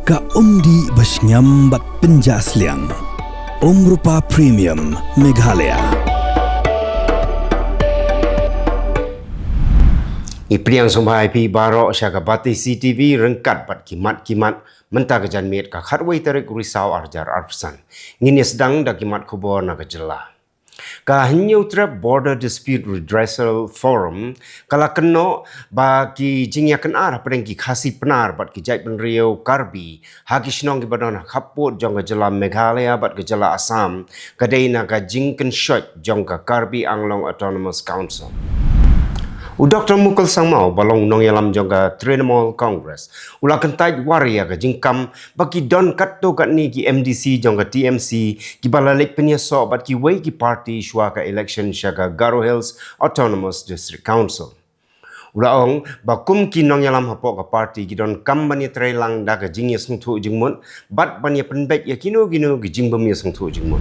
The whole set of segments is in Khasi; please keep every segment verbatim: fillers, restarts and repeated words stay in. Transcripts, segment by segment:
Ka umdih ba shngiam bad pynjah sliang. Umrupa Premium Meghalaya. Ngi pdiang sngewbha ïa phi baroh sha ka Batesi TV ryngkat bad ki mat ki mat mynta ka janmiet ka khatwei tarik u Risaw arhajar arphew san. Ngin ïa sdang da ki mat khubor na ka jylla. Ka Hynñiewtrep Border Dispute Redressal Forum ka la kynnoh ba ki jingïakynad hapdeng ki Khasi Pnar bad ki jaitbynriew Karbi ha ki shnong kiba don ha khappud jong ka jylla Meghalaya bad ka jylla Assam ka dei na ka jingkynshoit jong ka Karbi Anglong Autonomous Council. U Doktor Mukul Sangma uba long nongïalam jong ka Trinamool Congress u la kyntait war ïa ka jingkam ba ki don katto katne ki MDC jong ka TMC kiba la leit pynïasoh bad kiwei ki party shuwa ka election sha ka Garo Hills Autonomous District Council. U la ong ba kum ki nongïalam hapoh ka party ki donkam ban ïatreilang da ka jingïasngewthuh jingmut bad ban ïapynbeit ïa kino kino ki jingbym ïasngewthuh jingmut.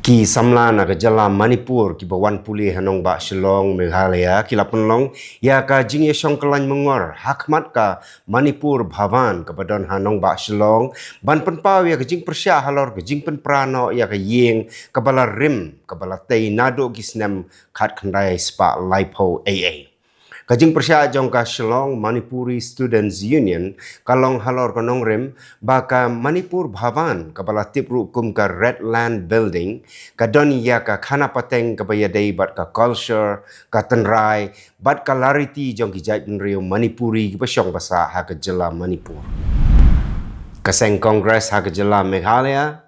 Ki samla na ka jylla Manipur kiba wan pule ha nongbah Shillong, Meghalaya ki la pynlong ïa ka jingïashong kyllain myngor ha khmat ka Manipur Bhavan kaba don ha nongbah Shillong ban pynpaw ïa ka jingpyrshah halor ka jingpynpra noh ïa ka ïing kaba la rim kaba la tei naduh ki snem khatkhyndai spah laiphew eiei. Ka jingpyrshah jong ka Shillong Manipuri Students Union ka long halor ka nongrim ba ka Manipur Bhavan kaba la tip ruh kum ka Red Land Building ka don ïa ka khana pateng kaba ïadei bad ka culture, ka tynrai bad ka lariti jong ki jaitbynriew Manipuri kiba shong basa ha ka jylla Manipur. Ka seng Congress ha ka jylla Meghalaya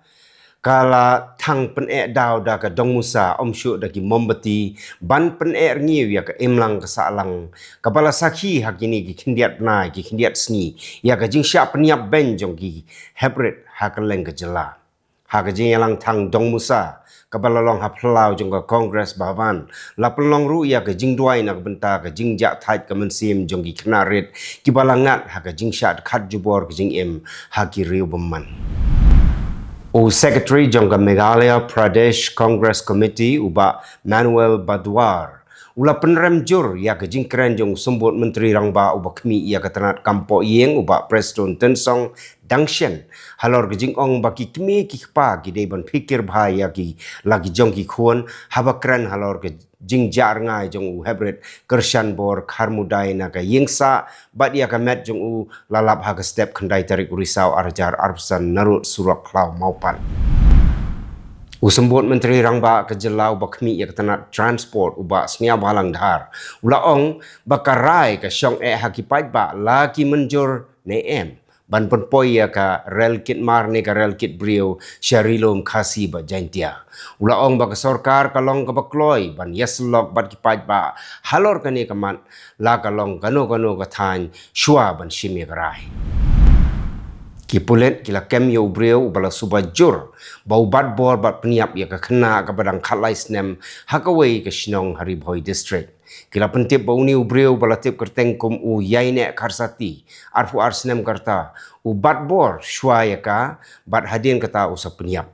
ka la thang pyneh daw da ka dongmusa ym shuh da ki mombati ban pyneh rngiew ïa ka imlang ka sahlang kaba la sakhi ha kine ki khyndiat bnai ki khyndiat sngi ïa ka jingshah pynïap beiñ jong ki heprit ha kylleng ka jylla. Ha ka jingïalang thang dongmusa kaba la long ha phyllaw jong ka Congress Bhavan la pynlong ruh ïa ka jingduwai na ka bynta ka jingjahthait ka mynsiem jong ki khynnah rit kiba la ngat ha ka jingshah dkhat jubor ka jingim ha ki riew bymman. U Secretary jong ka Meghalaya Pradesh Congress Committee u Bah Manuel Badwar u la pynrem jur ïa ka jingkren jong u Symbud Myntri Rangbah uba khmih ïa ka tnat kam poh ïing u Bah Prestone Tynsong Dangshien halor ka jingong ba ki kmie ki kpa ki dei ban phikir bha ïa ki la ki jong ki khun haba kren halor ka jingjah rngai jong u heprit Kyrshanbor Kharmudai na ka ïingsah bad ïa ka met jong u la lap ha ka step khyndai tarik u Risaw arhajar arphew san narud surok khlaw Mawpat. U Symbud Myntri Rangbah ka jylla uba khmih ïa ka tnat transport u Bah Sniawbhalang Dhar u la ong ba ka rai ka shong eh ha ki paidbah la ki mynjur ne em ban pynpoi ïa ka rel kit mar ne ka rel kit briew sha Ri-lum Khasi bad Jaintia. U la ong ba ka sorkar ka long kaba kloi ban ïasyllok bad ki paidbah halor kane ka mat la ka long kano kano ka thaiñ shuwa ban shim ïa ka rai. Ki pulit ki la kem ïa u briew uba la suba jur ba u bat bor bad pynïap ïa ka khynnah kaba dang khatlai snem ha kawei ka shnong ha Ri Bhoi District. Ki la pyntip ba une u briew ba la tip kyrteng kum u Ïaineh Kharsati, arphew ar snem ka rta, u bat bor shuwa ïa ka bad hadien kata u sa pynïap.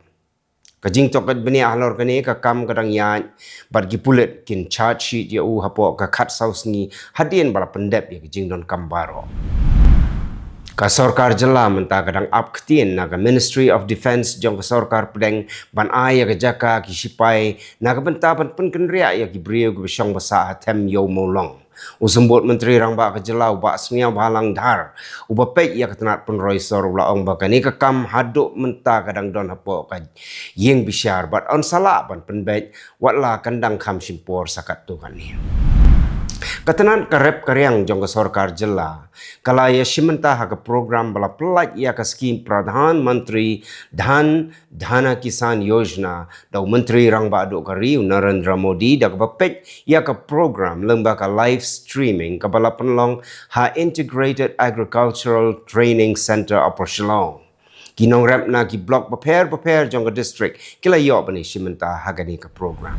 Ka jingtohkit bniah halor kane ka kam ka dang ïaid bad ki pulit kin charge sheet ïa u hapoh ka khatsaw sngi hadien ba la pyndep ïa ka jingdonkam baroh. Ka sorkar jylla mynta ka dang ap ktien na ka Ministry of Defence jong ka sorkar pdeng ban ai ïa ka jaka ki shipai na ka bynta ban pynkynriah ïa ki briew kiba shong basa ha them Ïew Mawlong. U Symbud Myntri Rangbah ka jylla u Bah Sniawbhalang Dhar uba peit ïa ka tnat pynroi sor u la ong ba kane ka kam haduh mynta ka dang don hapoh ka ïing bishar bad yn sa lah ban pynbeit wat la kan dang kham shim por sa katto katne. Ka tnat ka rep ka riang jong ka sorkar jylla ka la ïashim bynta ha ka program ba la pyllait ïa ka skim Pradhan Mantri Dhan Dhana Kisan Yojana da u Myntri Rangbah duh ka ri u Narendra Modi da kaba peit ïa ka program lyngba ka live streaming kaba la pynlong ha Integrated Agricultural Training Centre Upper Shillong. Ki nongrep na ki block bapher bapher jong ka district ki la ïoh ban ïashim bynta ha kane ka program.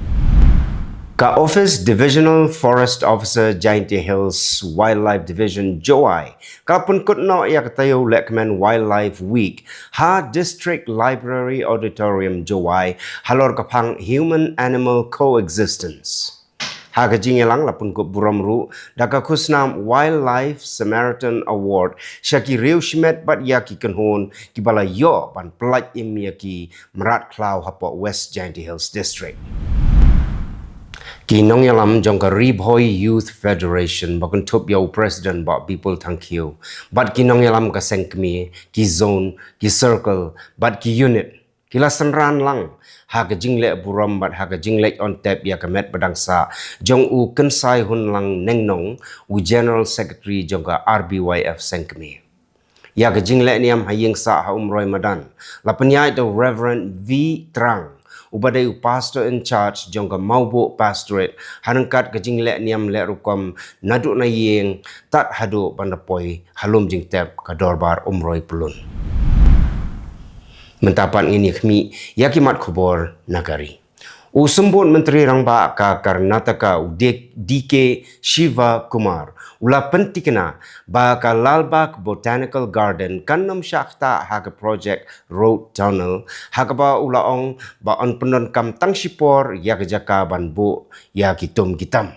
Ka Office Divisional Forest Officer Jaintia Hills Wildlife Division Jowai ka la pynkut noh ïa ka taïew lehkmen Wildlife Week ha District Library Auditorium Jowai halor ka phang Human Animal Coexistence. Ha ka jingïalang la pynkup burom ruh da ka khusnam Wildlife Samaritan Award sha ki riew shimet bad ïa ki kynhun kiba la ïoh ban pyllait im ïa ki mrad khlaw hapoh West Jaintia Hills District. Ki nongïalam jong ka Ri Bhoi Youth Federation ba kynthup ïa u President Bah Bipul Thangkhiew bad ki nongïalam ka seng kmie, ki zone, ki circle bad ki unit ki la synran lang ha ka jingleh burom bad ha ka jingleh on tep ïa ka met ba dang sah jong u Kynsai Hunlang Nengnong, u General Secretary jong ka R B Y F seng kmie. Ïa ka jingleh niam ha ïing sah ha Umroi Madan la pynïaid da u Reverend V Trang, uba dei u Pastor in Charge jong ka Mawbuh Pastorate, ha ryngkat ka jingleh niam leh rukom naduh na ïing tad haduh ban da poi ha lum jingtep ka Dorbar Umroi Pyllun. Mynta pat ngin ïa khmih ïa ki mat khubor na ka ri. U Symbud Myntri Rangbah ka Karnataka, u D-, D K Shiva Kumar, u la pyntikna ba ka Lalbagh Botanical Garden kan ym shah ktah ha ka project road tunnel, ha kaba u la ong ba yn pyndonkam tang shipor ïa ka jaka ban buh ïa ki tum ki tam.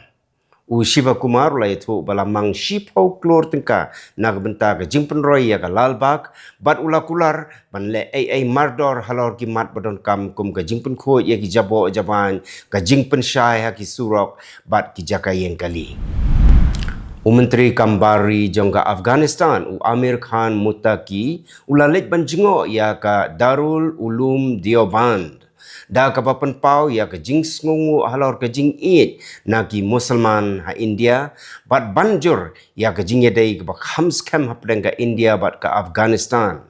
U Shiva Kumar u la ïathuh ba la mang shiphew klur tyngka na ka bynta ka jingpynroi ïa ka Lalbagh, bad u la kular ban leh ei ei mardor halor ki mat ba donkam kum ka jingpynkhuid ïa ki jaboh jabain, ka jingpynshai ha ki surok bad ki jaka ïeng kali. U Myntri Kam Bar Ri jong ka Afghanistan, u Amir Khan Muttaqi, u la leit ban jngoh ïa ka Darul Uloom Deoband, da kaba pynpaw ïa ka jingsngewnguh halor ka jingïeit na ki Musulman ha India bad ban jur ïa ka jingïadei kaba kham skhem hapdeng ka India bad ka Afghanistan.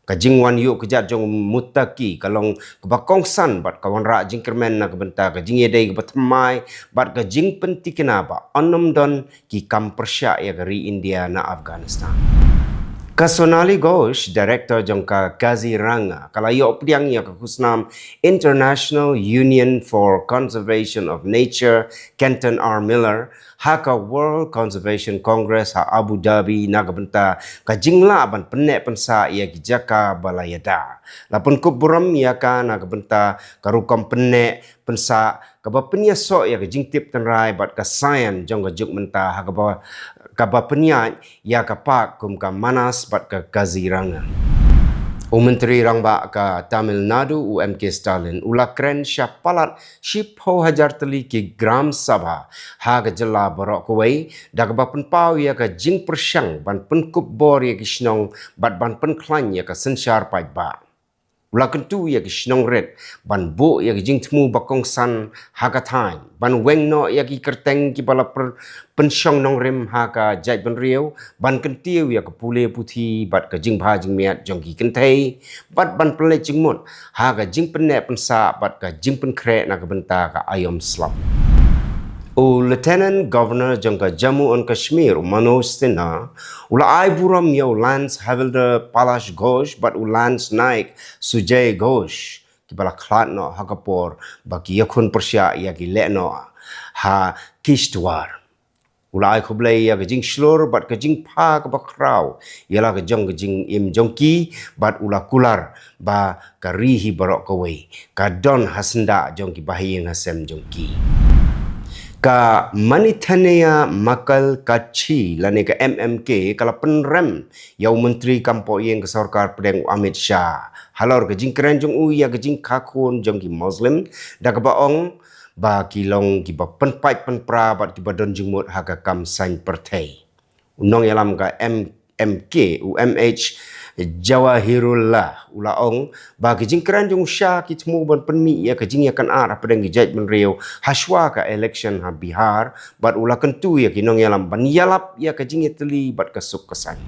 Ka jingwan ïuh kjat jong u Muttaqi ka long kaba kongsan bad ka wanrah jingkyrmen na ka bynta ka jingïadei kaba thymmai bad ka jingpyntikna ba yn ym don ki kam pyrshah ïa ka ri India na Afghanistan. Ka Sonali Ghosh, Director jong ka Kaziranga, ka la ïoh pdiang ïa ka khusnam International Union for Conservation of Nature, Kenton R Miller, ha ka World Conservation Congress ha Abu Dhabi na ka bynta ka jinglah ban pynneh pynsah ïa ki jaka ba la ïada. La pynkup burom ïa ka na ka bynta ka rukom pynneh pynsah kaba pynïasoh ïa ka jingtip tynrai bad ka science jong ka juk mynta, ha kaba, kaba pynïaid ïa ka park kum ka Manas bad ka Kaziranga. U Myntri Rangbah ka Tamil Nadu, u M K Stalin, u la kren sha palat shiphew hajar tylli ki Gram Sabha ha ka jylla baroh kawei, da kaba pynpaw ïa ka jingpyrshang ban pynkup bor ïa ki shnong bad ban pynkhlaiñ ïa ka synshar paidbah. U la kyntu ïa ki shnong rit ban buh ïa ki jingthmu ba kongsan ha ka thaiñ, ban weng noh ïa ki kyrteng kiba la pyr-, pynshong nongrim ha ka jaitbynriew, ban kyntiew ïa ka pule puthi bad ka jingbha jingmiat jong ki kynthei, bad ban pynleit jingmut ha ka jingpynneh pynsah bad ka jingpynkhreh na ka bynta ka aïom slap. U Lieutenant Governor jong ka Jammu and Kashmir, u Manoj Sinha, u la ai burom ïa u Lance Havildar Palash Ghosh bad u Lance Naik Sujay Ghosh, kiba la khlad noh ha ka por ba ki ïakhun pyrshah ïa ki lehnoh ha Kishtwar. U la ai khublei ïa ka jingshlur bad ka jingpha kaba khraw ïa la ka jong ka jingim jong ki, bad u la kular ba ka ri hi baroh kawei ka don ha syndah jong ki bahaïing hasem jong ki. Ka Manitheneya Makal Kachi lane ka M M K ka la pynrem ïa u Myntri Kam Pohïing ka Sorkar Pdeng u Amit Shah halor ka jingkren jong u ïa ka jingkha khun jong ki Muslim, da kaba ong ba ki long kiba pynpait pynpra bad kiba don jingmut ha ka kam saiñ pyrthei. U nongïalam ka M M K, u M H Jawahirullah, u la ong ba ki jingkren jong u Shah ki thmu ban pynmih ïa ka jingïakynad hapdeng ki jaitbynriew hashwa ka election ha Bihar, bad u la kyntu ïa ki nongïalam ban ïalap ïa ka jingïatylli bad ka suk ka saiñ.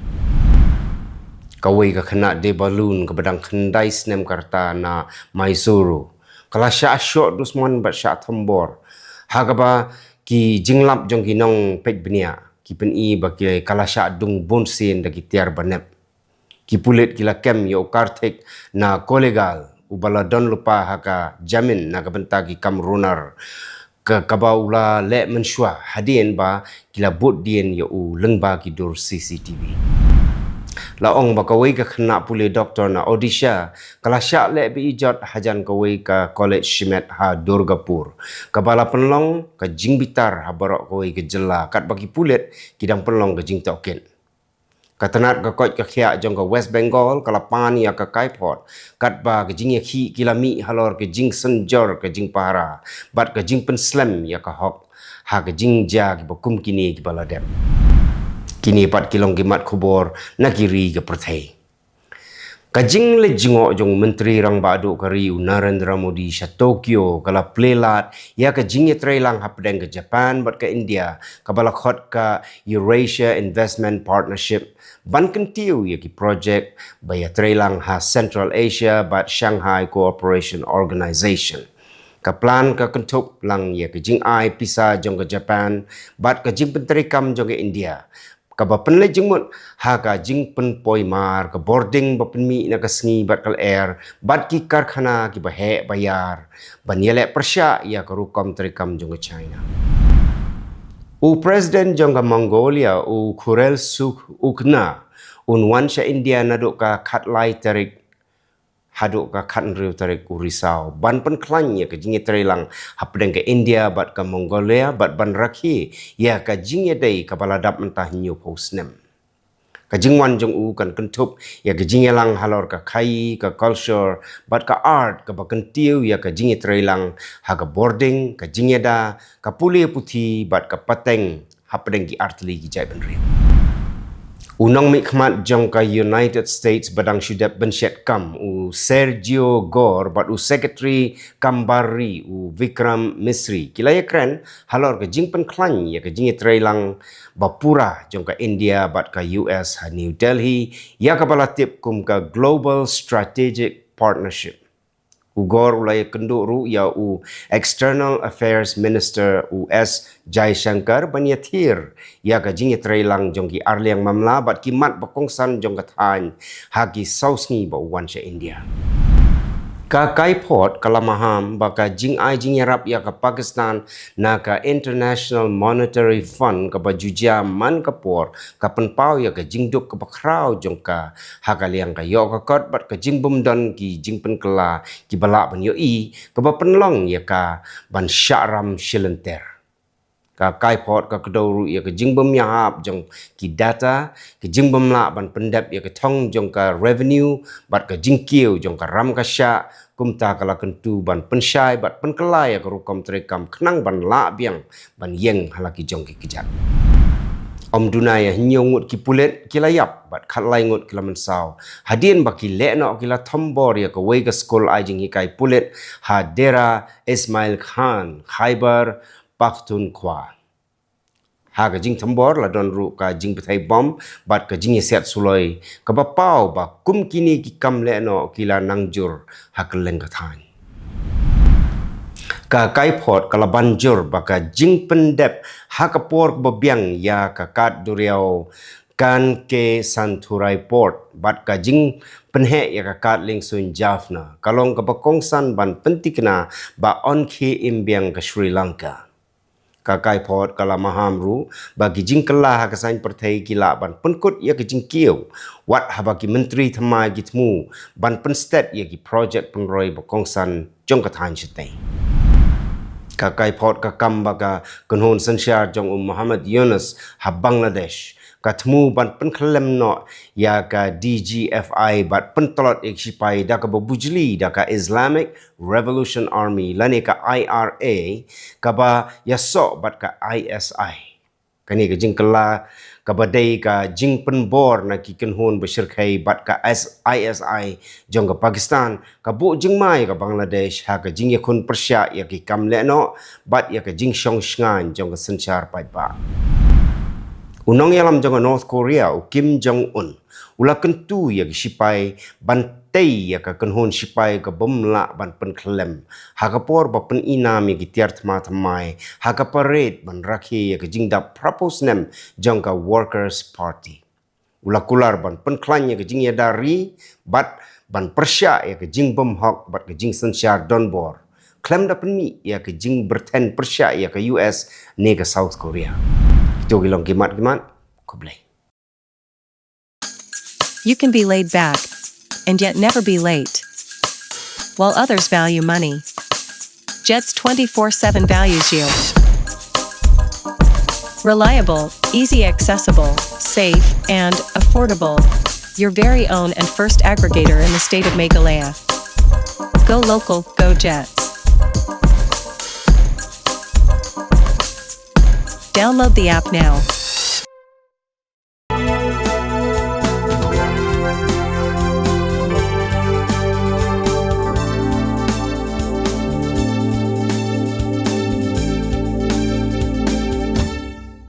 Kawei ka khynnah die balloon kaba dang khyndai snem ka rta na Mysuru ka la shah shoh dusmon bad shah thombor, ha kaba ki jinglap jong ki nongpeit bniah ki pyni ba ki, ka la shah dung bunsien da ki tiar banep. Ki pulit ki la kem ïa u Karthik na Kollegal, uba la don lypa ha ka jamin na ka bynta ki kam runar, ka, kaba u la leh mynshuwa, hadien ba ki la bud dien ïa u lyngba ki dur C C T V. La ong ba kawei ka khynnah pule doktor na Odisha ka la shah leh beh-ijot hajan kawei ka college shimet ha Durgapur, kaba la pynlong ka jingbitar ha baroh kawei ka jylla, katba ki pulit ki dang pynlong ka jingtohkit. Ka tnat ka koit ka khiah jong ka West Bengal ka la pan ïa ka kaiphod, katba ka jingïakhih ki la mih halor ka jingsynjor ka jingpahara bad ka jingpynslem ïa ka hok ha ka jingjia kiba kum kine kiba la dep. Kine pat ki long ki mat khubor na ki ri ka pyrthei. Ka jingleit jngoh jong u Myntri Rangbah Duh ka ri u Narendra Modi sha Tokyo ka la plie lad ïa ka jingïatreilang hapdeng ka Japan bad ka India, kaba la khot ka Eurasia Investment Partnership, ban kyntiew ïa ki projek ba ïatreilang ha Central Asia bad Shanghai Cooperation Organization. Ka plan ka kynthup lang ïa ka jingai pisa jong ka Japan bad ka jingpyntreikam jong ka India, kaba pynleit jingmut ha ka jingpynpoi mar, ka bording ba pynmih na ka sngi bad ka lyer, bad ki karkhana kiba heh ba ïar, ban ïaleh pyrshah ïa ka rukom treikam jong ka China. U President jong ka Mongolia, u Khurelsukh Ukna, un wan sha India naduh ka khatlai tarik haduh ka khathynriew tarik u Risaw, ban pynkhlaiñ ïa ka jingïatreilang hapdeng ka India bad ka Mongolia, bad ban rakhe ïa ka jingïadei kaba la dap mynta hynñiewphew snem. Ka jingwan jong u kan kynthup ïa ka jingïalang halor ka khaii, ka culture bad ka art, kaba kyntiew ïa ka jingïatreilang ha ka bording, ka jingïada, ka pule puthi bad ka pateng hapdeng ki artylli ki jaitbynriew. U nongmihkhmat jong ka United States ba dang shu dep bynshet kam, u Sergio Gore, bad u Secretary kambar ri, u Vikram Misri, ki la ïakren halor ka jingpynkhlaiñ ïa ka jingïatreilang bapura jong ka India bad ka U S ha New Delhi, ïa kaba la tip kum ka Global Strategic Partnership. U Gore u la ïakynduh ruh ïa u External Affairs Minister, u S Jaishankar, ban ïathir ïa ka jingïatreilang jong ki arliang mamla bad ki mat ba kongsan jong ka thaiñ ha ki saw sngi ba u wan sha India. Ka kaiphod ka la maham ba ka jingai jingïarap ïa ka Pakistan na ka International Monetary Fund, kaba ju jia man ka por, ka pynpaw ïa ka jingduk kaba khraw jong ka ha ka liang ka ïoh ka kot bad ka jingbymdon ki jingpynkylla kiba lah ban ïohi, kaba pynlong ïa ka ban shah ram shilynter. Ka kaiphod ka kdew ruh ïa ka jingbymïahap jong ki data, ka jingbymlah ban pyndep ïa ka thong jong ka revenue bad ka jingkiew jong ka ram ka shah, kumta ka la kyntu ban pynshai bad pynkylla ïa ka rukom treikam khnang ban lah biang ban ïeng ha la ki jong ki kjat. Ym duna ïa hynñiew ngut ki pulit ki la ïap bad khatlai ngut ki la mynsaw, hadien ba ki lehnoh ki la thombor ïa kawei ka skul ai jinghikai pulit ha Dera Ismail Khan, Khyber Pakhtunkhwa. Ha ka jingthombor la don ruh ka jingbthei bom bad ka jingïasiat suloi, kaba paw ba kum kine ki kam lehnoh ki la nang jur ha kylleng ka thaiñ. Ka kaiphod ka la ban jur ba ka jingpyndep ha ka por kaba biang ïa ka kad duriaw Kankesanthurai Port bad ka jingpynheh ïa ka kad liengsuiñ Jaffna, ka long kaba kongsan ban pyntikna ba yn khie im biang ka Sri Lanka. Ka kaiphod ka la maham ruh ba ki jingkylla ha ka saiñ pyrthei ki lah ban pynkut ïa ka jingkiew, wat haba ki myntri thymmai ki thmu ban pynstet ïa ki projek pynroi ba kongsan jong ka thaiñ shatei. Ka kaiphod ka kam ba ka kynhun synshar jong u Muhammad Yunus ha Bangladesh ka thmu ban pynkhyllem noh ïa ka D G F I bad pyntlot ïa ki sipai da kaba bujli da ka Islamic Revolution Army lane ka I R A, kaba ïasoh bad ka I S I. Kane ka jingkylla kaba dei ka jingpynbor na ki kynhun ba shyrkhei bad ka S-, I S I jong ka Pakistan, ka buh jingma ïa ka Bangladesh ha ka jingïakhun pyrshah ïa ki kam lehnoh bad ïa ka jingshong shngaiñ jong ka synshar paidbah. U nongïalam jong ka North Korea, u Kim Jong Un, u la kyntu ïa ki sipai ban tei ïa ka kynhun sipai ka bym lah ban pynkhyllem ha ka por ba pyninam ïa ki tiar thma thymmai ha ka parade ban rakhe ïa ka jingdap phraphew snem jong ka Workers' Party. U la kular ban pynkhlaiñ ïa ka jingïada ri bad ban pyrshah ïa ka jingbymhok bad ka jingsynshar donbor, khlem da pynmih ïa ka jingbyrthen pyrshah ïa ka U S ne ka South Korea. Kito ki long ki mat ki mat. Khublei. You can be laid back and yet never be late. While others value money, Jets twenty-four seven values you. Reliable, easy accessible, safe, and affordable. Your very own and first aggregator in the state of Meghalaya. Go local, go Jets. Download the app now.